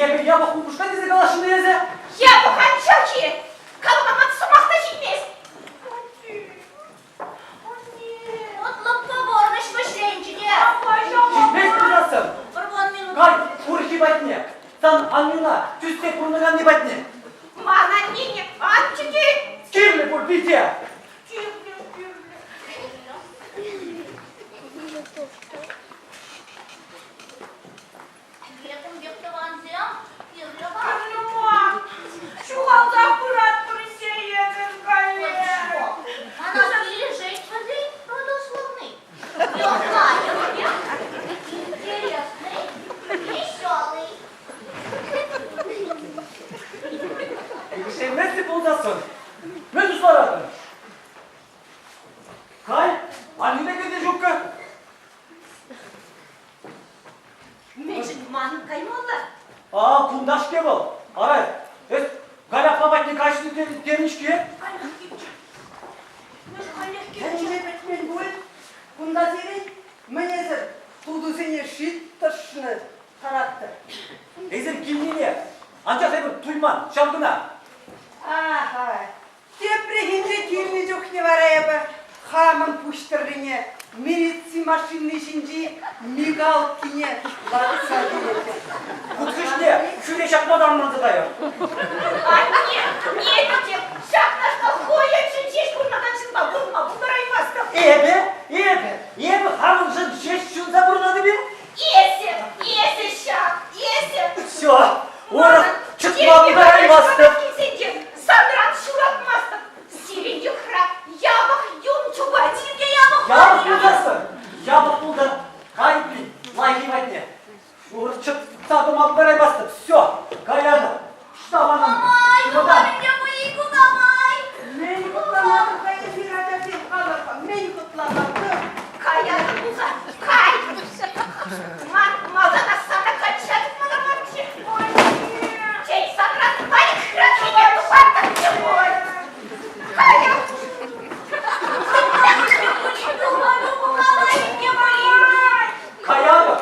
Эпӗ япӑх упӑшка тесе каласшӑн эсӗ? Япӑх анчах-и? Калама ман сӑмах та ҫитмест. Вот лӑпкӑ пурнӑҫ вӗҫленчӗ те. Ҫитмест пулсассӑн. Кай, урӑххи патне. Сан аннӳна тӳссе пурӑнаканни патне. Ман аннене ан чӗкет. Кирлӗ пуль пите. Кирлӗ, кирлӗ. Кун пек тӑвансем кирлӗ-ха. Кирлӗ мар. Ҫухалса пыратпӑр сеетӗн каллех. Мана килӗшет вӗсен родословный. Лайӑх пек, интересный, веселый. Килӗшейместӗп пулсассӑн, мӗн тусларатӑн? Кай, аннӳне кӗтсе ҫуккӑ. Мӗншӗн манӑн каймалла? А, кунта-ҫке вӑл. Ара, эс Галя патне каҫнӑ терӗн-ҫке. Каллех килчӗ. Мӗш каллех килчӗ. Ӗнтӗ пӗтмен пуль. Кунта сирӗн мӗн эсӗр тутусене шит тӑршнӑ характер. Эсир килнине, анчах эпир туйман, ҫав кӑна. Аха, Тепрехинче килнӗ чухне вара эпӗ хамӑн пуҫ тӑррине милици машини ҫинчи мигалкине лартса килетӗп. Кут хыҫне хӳре ҫакма та ӑнланса кайӑр. Анне, эпӗ те ҫакнашкал хӑйӗншӗн ҫеҫ пурӑнакан ҫынпа пурӑнма пултараймастӑп. Эпӗ, эпӗ, эпӗ хамӑншӑн ҫеҫ ҫунса пурӑнатӑп-и? Эсӗ, эсӗ ҫав, эсӗ. Все, урӑх чӑтма пултараймастӑп. Килсенче санран ҫуратмастӑп. Сирӗн йӑхра япӑх юн чупать. Сирте япӑх Япӑх пултарсӑр, япӑх пултӑр. Кай, лайӑххи патне. Урӑх чӑтса тӑма пултараймастӑп. Все, каятӑп. Штабанам. Кукамай, кукамай, кукамай. Мӗн хӑтланатӑр-ха эсир, ачасем, калӑр-ха, мӗн хӑтланатӑр? Каятӑп пулсан, кай! Ман малтанах сана качча тухмалла марччӗ. Чей санран лайӑхрах хӗне тухаттӑмччӗ пуль. Кая! Каятӑп.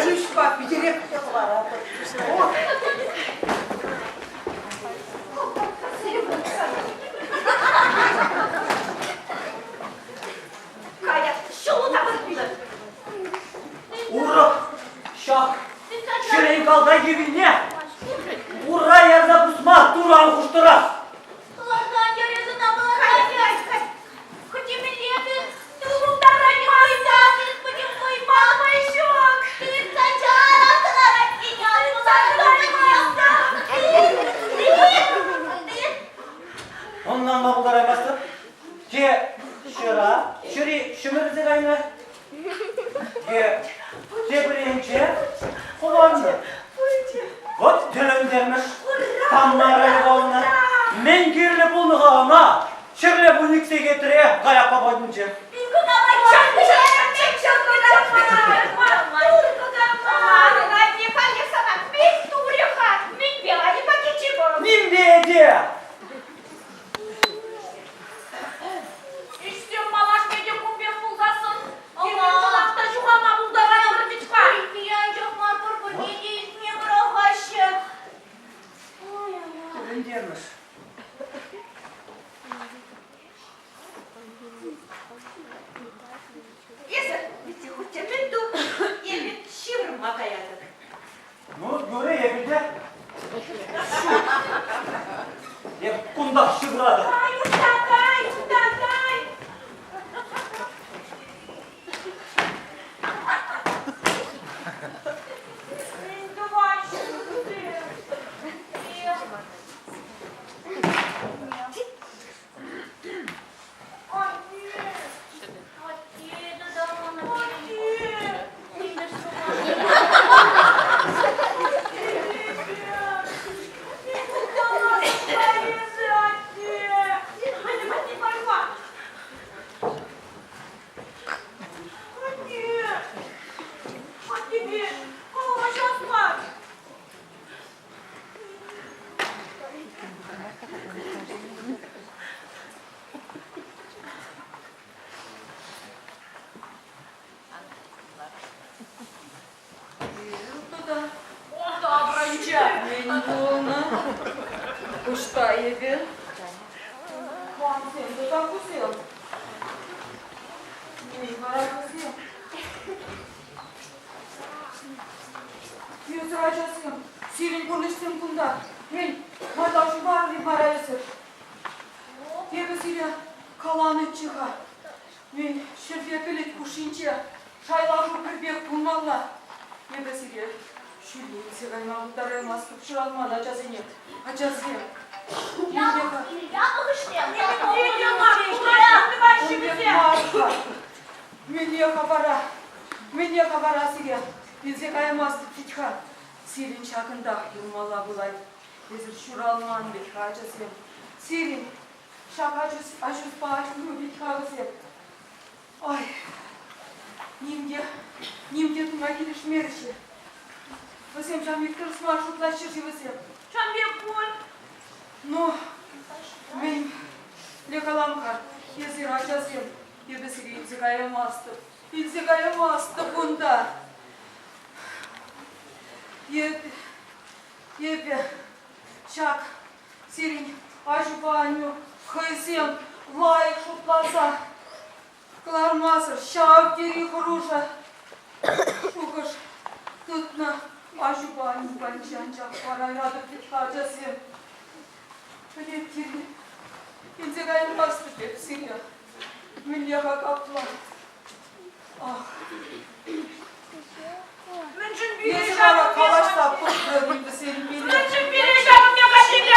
Ключпа питӗрех те хӑваратӑп. Урӑх ҫак ҫӗрен калта йӑвине ура ярса пусма Турӑ ан хуштӑрах. Ӑнланма пултараймастӑп. Те ҫӑра, ҫӗри ҫӗмӗрсе кайнӑ, те тепӗр енче хӑварнӑ. Вӑт тӗлӗнтермӗш Тамара Львовна. Мӗн кирлӗ пулнӑ-ха ӑна? Ҫӗрле вуник сехетре каякка патӗнче. Нимпе те! Ӗҫсем малашне те кун пек пулсассӑн, пирӗн чӑнах та ҫухалма пултаратпӑр вӗт-ха. Анчах мар пӗр-пӗрне те илтме пӑрахаҫҫӗ. Тӗлӗнтермӗш. Мӗн пулнӑ? Ӑҫта эпӗ? Камсем тата кусем? Мӗн вара кусем? Ӳсӗр ачасем, сирӗн пурнӑҫсем кунта. Мӗн, малтанхи вара эсӗр? Эпӗ сире каланӑччӗ-ха. Мӗн, ҫӗрпе пӗлӗт хушшинче шайлашу пӗр пек пулмалла. Эпӗ сире ҫӳле илсе кайма пултараймастӑп ҫуралман ачасене. Ачасем, мӗнле-ха? Ун пек мар-ха. Мӗнле-ха вара? Мӗнле-ха вара сире илсе каймастӑп вӗт-ха. Сирӗн ҫакӑнтах юлмалла пулать. Эсир ҫуралман вӗт-ха, ачасем. Сирӗн ҫак аҫуспа аҫу вӗт-ха вӗсем. Ай, ним те, ним те тума килӗшмерӗ-ши? Вӗсем ҫав пек тӗрӗс мар шутлаҫҫӗ-ши вӗсем? Ҫав пек пуль. Ну, мӗнле калам-ха, эсир, ачасем, эпӗ сире илсе каяймастӑп. Илсе каяймастӑп унта. Эпӗ, эпӗ ҫак сирӗн аҫупа аннӳ хӑйсем лайӑх шутласа кӑлармасӑр ҫав тери хӑрушӑ шухӑш тытнӑ аҫупа аннӳ патӗнче анчах парайратӑп вӗт-ха ачасем. Пӗлет кирлӗ. Илсе каймастӑп эп сире. Мӗнле-ха капла? Ах. Мӗншӗн пире Эсӗ вара ҫакӑн калаҫса пӑхрӑн-и вӗсен пире? Мӗншӗн пире ҫакӑн пек аттене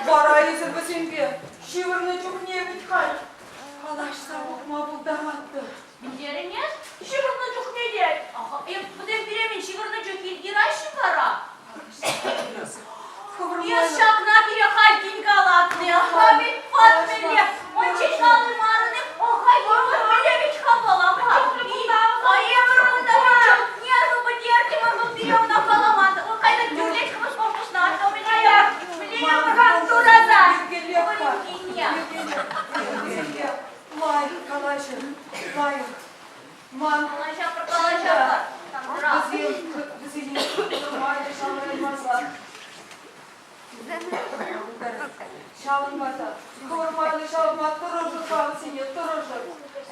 Вара эсӗ вӗсемпе ҫывӑрнӑ чухне вӗт-халь калаҫса пӑхма пултаратӑр. Мӗнтерӗн эс? Ҫывӑрнӑ чухне те. Эп вӗсем пире мӗн ҫывӑрнӑ чух илтираҫҫӗ вара? Эс ҫакна пире халь тин калатни. Аха ведь пат мӗнле. Унччен калаймарӑн-и? Аха, йывӑр мӗнле вӗт-ха вӑл, аха. А эпир унта чухне пӗтертӗмӗр вӑл пире ӑна каламан. Вӑл кайса тӳрлет хӑвӑш корпусна. А мӗнле мӗнле тураса. Лайӑх калаҫӑр, лайӑх. Ман Калаҫатпӑр, калаҫатпӑр. Вӗсем вӗсене нумай ҫаврӑнмасан. Ҫавӑнпа та хӑвӑр ҫавӑнма тӑрӑшӑр-ха вӗсене, тӑрӑшӑр.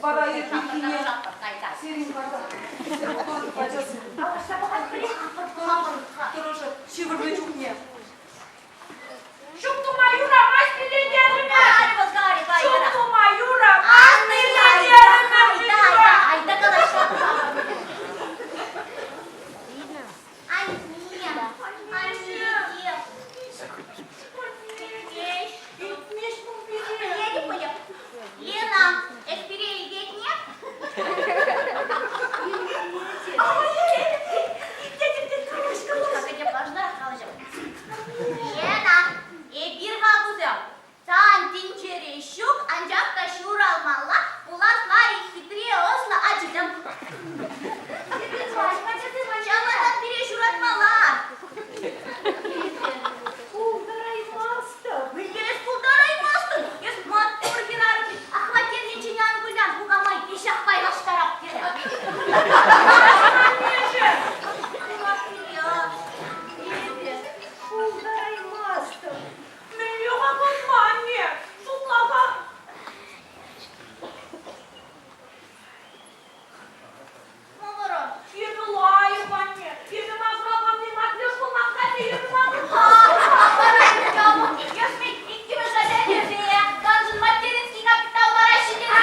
Вара ирхине сирӗн пата ачасем. Тӑрӑшӑр, тӑрӑшӑр, ҫывӑрнӑ чухне. Ҫук тума юрамасть милленерӗмӗр. Ҫук тума юрамасть милленерӗмӗр. Айта калаҫа. Лена, эс пире илтетне? Лена, эпир-ха кусем сан тӗнчере ҫук, анчах та ҫуралмалла пулас лайӑх, хитре, ӑслӑ ачисем. Ҫавӑнтан пире ҫуратмалла. Пултараймастӑп. Мӗнле эс пултараймастӑн? Эс маттур хӗрарӑм. Ахваттернинчен ан кулян, кукамай веҫех пайлаштарап терӗ. Аннеҫӗм! Эпӗ пултараймастӑп. Мӗнле-ха кунпа, анне? Шутла-ха. Мӑвӑрӑм. Эпӗ лайӑх, анне. Эпӗ мазраканни матлеш пулмасса эпӗ Иккӗмӗш ача тесе, саншӑн материнский капитал параҫҫӗ тесе.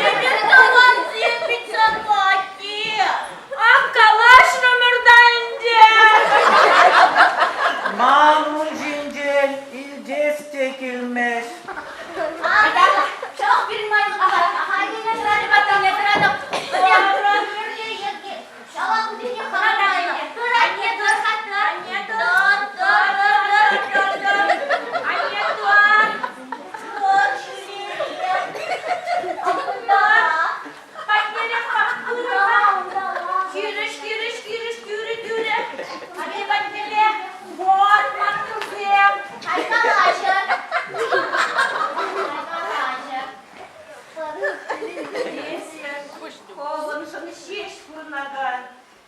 Эпир тӑвансем вӗт санпа, атте. Ак калаҫрӑмӑр та ӗнтӗ. Ман ун ҫинчен илтес те килмест. Ҫавах пирӗн майлӑ Ахальтен тӑратӑп, аттене тӑратӑп. Вӗсем Ҫавах вӗсене хӑратайнӑ. Тӑр, анне, тӑр-ха, тӑр. Анне, тӑр, тӑр, тӑр, тӑр, тӑр, тӑр. Анне, тӑр. Тӑр, ҫӳле. Тӑр. Патнерех пах пырӑр-ха. Хирӗҫ, хирӗҫ, хирӗҫ, тӳрӗ, тӳрӗ. Атте патнелле. Вот, маттурсем. Ай, калаҫӑр. Ай, калаҫӑр. Эсӗ хӑвӑншӑн ҫеҫ пурӑнакан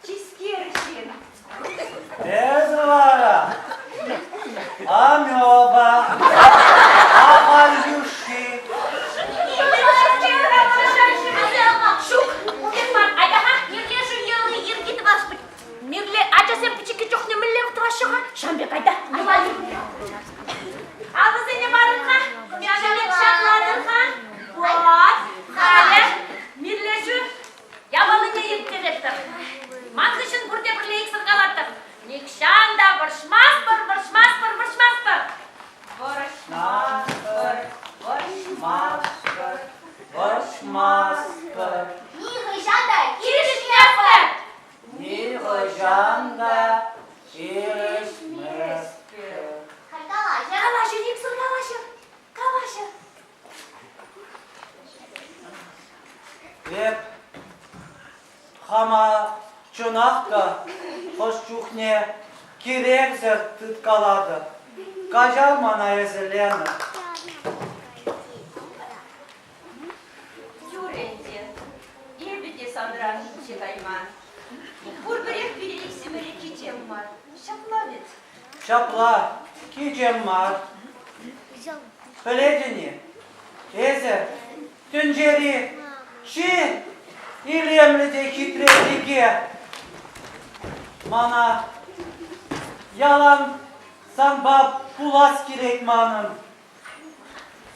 тискер ҫын. Эсӗ вара амеба, ахаль йышши. Ҫук, ун пек мар. Айта-ха, мирлешӳ йӑли-йӗрки тӑвас Мирле ачасем пӗчӗккӗ чухне мӗнле тӑваҫҫӗ-ха? Ҫавӑн пек айта. Алӑсене парӑр-ха, ҫавӑн ҫакланӑр-ха. Вот, халӗ мирлешӳ япалине ирттеретпӗр. Ман хыҫҫӑн пурте пӗрле иксӗр калатӑр. Нихҫан та вӑрҫмастпӑр, вӑрҫмастпӑр, вӑрҫмастпӑр. Вӑрҫмастпӑр, вӑрҫмастпӑр, вӑрҫмастпӑр. Нихӑҫан та хирӗҫместпӗр. Нихӑҫан та хирӗҫместпӗр. Калаҫӑр. Калаҫӑр, иксӗр калаҫӑр. Калаҫӑр. Эп хама чӑнах та хӑш чухне киревсӗр тыткалатӑп. Каҫар мана эсӗ, Лена. Юрӗ ӗнтӗ. Эпӗ те санран инҫе кайман. Пурпӗрех пире иксӗмӗре кичем мар. Ҫапла вӗт? Ҫапла, кичем мар. Пӗлетӗн-и, эсӗ тӗнчери чи илемлӗ те хитре пике. Мана ялан санпа пулас килет манӑн.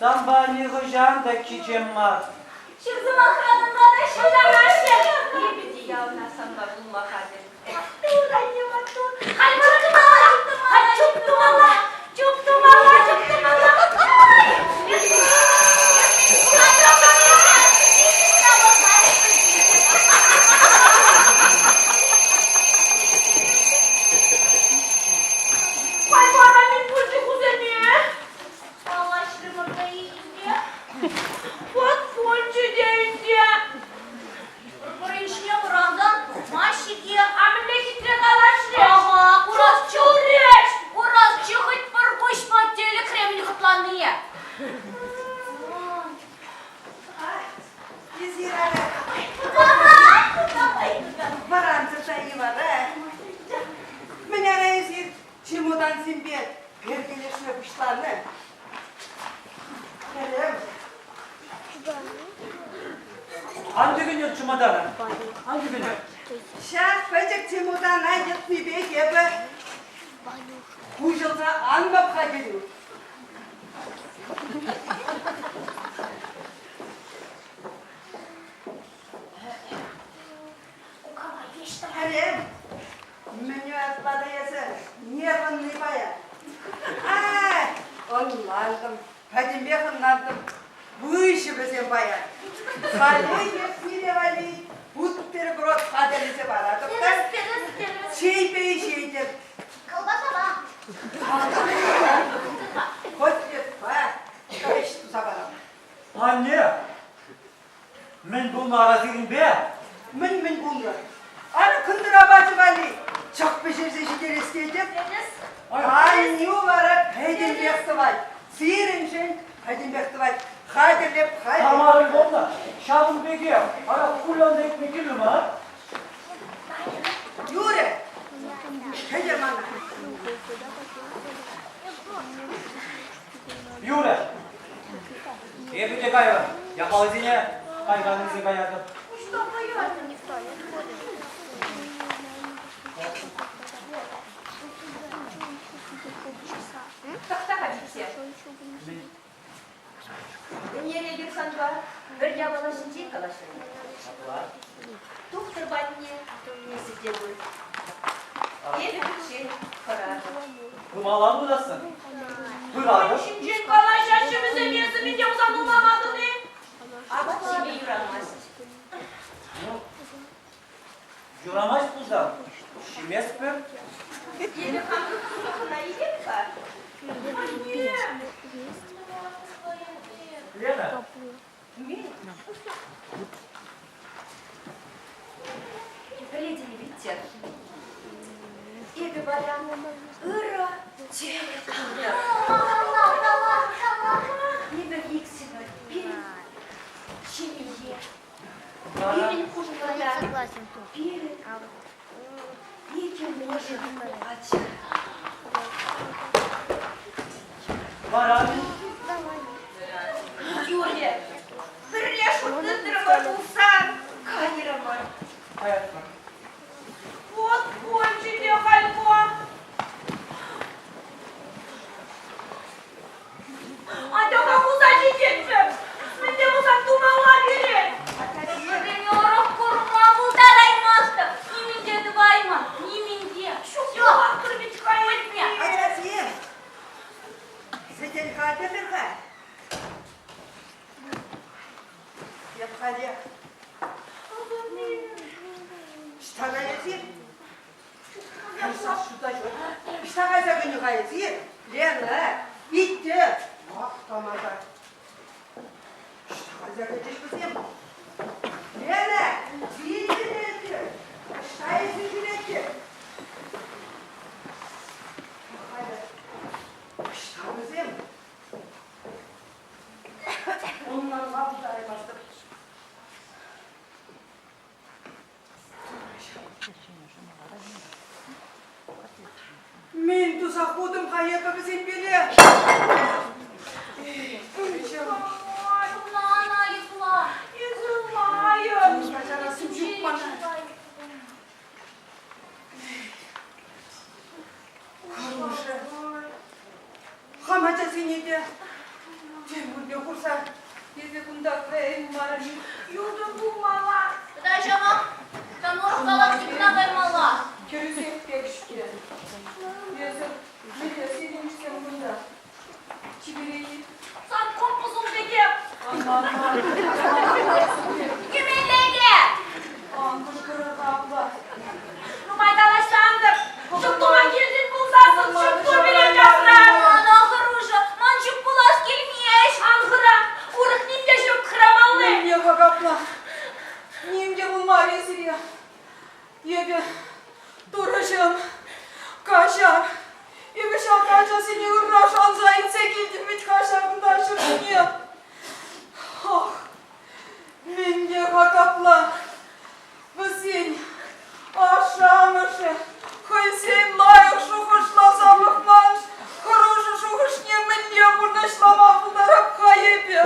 Санпа нихӑҫан та кичем мар. Ҫырсӑмахран мана ҫутараҫҫӗ. Эпӗ те яланах санпа пулма хатӗр. Маттур, анне, маттур. Халь чуптумалла, халь чуптумалла, чуптумалла, чуптумалла. Хай вара мӗн пулчӗ кусене? Калаҫрӑмӑр та илтме. Вӑт пулчӗ те ӗнтӗ. Пӗр-пӗрин ҫине вӑрансан тухмаҫҫӗ-ҫке. А мӗнле хитре калаҫрӗҫ? Ага, курасчӗ. Чурӗҫ! Курасчӗ хӑть пӗр куҫпа тӗлӗкре мӗн хӑтланнине. Вӑранчӗ Ивана. Мӗн ара эсир чемодансемпе перкелешме пуҫланӑ? Хӗрӗм. Ан тӗкӗнӗр чемодана. Ан тӗкӗнӗр. Ҫак пӗчӗк чемодана йӑтнипех эпӗ хуҫӑлса анмӑп-ха кӗрӳ. Хӗрӗм, мӗн ытла та эсӗ нервӑнни паян. Ай, ӑнлантӑм, пӗтӗмпех ӑнлантӑм. Выҫӑ вӗсем паян. Халех эп сире валли бутерброд хатӗрлесе паратӑп та чейпе ӗҫетӗп. Колбасапа. Котлетпа ӗҫ туса парам. Анне, мӗн пулнӑ ара сирӗнпе? Мӗн-мӗн пулнӑ? Ара кӑнтӑр апачӗ валли чӑх пӗҫерсе ҫитерес тетӗп. Аннӳ вара пӗтӗмпех тӑвать. Сирӗншӗн пӗтӗмпех тӑвать. Хатӗрлеп халь. Тамара Львовна, ҫавӑн пекех ара кулянса ӳкме кирлӗ мар. Юрӗ, кӗтӗр мана. Юрӗ, эпӗ те кайрӑм. Япалисене кайран илсе каятӑп. Что каятӑн? Тӑхта-ха, Витя. Ӗнер эпир санпа Пӗр япала ҫинчен калаҫрӑмӑр. Ҫапла. Тухтӑр патне эсӗ те пыр. Эпӗ пӗччен хӑратӑп. Пымалла пуласӑн. Пыратӑп. Ҫинчен калаҫаҫҫӗ вӗсем эсӗ мӗн те пулсан ӑнланатӑн-и? Апат ҫиме юрамасть. Ну, юрамасть пулсан, ҫиместпӗр. Эпӗ хам хӑна илеп-ха. Анне! Лена, Пӗлетӗн-и, Витя, эпӗ вара ырӑ тӗлӗк куртӑм. Эпир иксӗмӗр пирӗн ҫемье, пирӗн хушӑмӑрта пирӗн икӗ мӑшӑр ача. Вара Юрӗ, пӗрле шут тытрӑмӑр пулсан кайрӑмӑр. Каятпӑр. Вот кончӗ те халь ку. Атя-ха хуса ҫитетпӗр. Мӗнле пулсан тумалла пирӗн. Вӗсене урӑх курма пултараймастӑп. Нимӗн те тӑваймӑн, нимӗн те. Ҫук, юлаттӑр вӗт-ха илтнӗ. Ачасем, сӗтел хатӗрлӗр-ха. Эп халех. Ӑҫта каять-и? Ӑҫта кайса кӗнӗ-ха эсир? Лена, итте! Ах, тамаша! Ӑҫта кайса кӗчӗҫ вӗсем? Лена, килтӗр Ӑҫта эсир ҫӳретӗр? Халӗ ӑҫта вӗсем? Ӑнланма пултараймастӑп. Мӗн туса хутӑм-ха эпӗ вӗсемпеле? Мана йӑпла. Эсӗ лайӑх. Каҫарасси ҫук мана. Хӑрушӑ. Хам ачасене те тем кунне хурса Эпӗ кунта каяймарӑм. Юртӑм пулмалла. Тата ҫавах Тамур галактикӑна каймалла. Хӗрӳсех пек-ҫке. Эсӗ мӗнле сирӗнчсем кунта? Чиперех-и? Сан компасун пекех. Ан-ан-ан. Кӗмелле Ан кӑшкӑрӑр-ха апла. Нумай калаҫсантӑр. Ҫук тума килтӗн пулсассӑн ҫук ту пире часрах. Мана хӑрушӑ, ман ҫук пулас килмест. Ан хӑра, урӑх ним те ҫук хӑрамалли. Мӗнле-ха капла? Ним те пулмарӗ сире. Эпӗ, Турӑҫӑм, каҫар. Эпӗ ҫак ачасене ырра шанса илсе килтӗм вӗт-ха ҫакӑнта ҫӗршӗне. Ах, мӗнле-ха капла? Вӗсен ашшӗ-амӑшӗ хӑйсен лайӑх шухӑшласа пӑхман хӑрушӑ шухӑшне мӗнле пурнӑҫлама пултарап-ха эпӗ?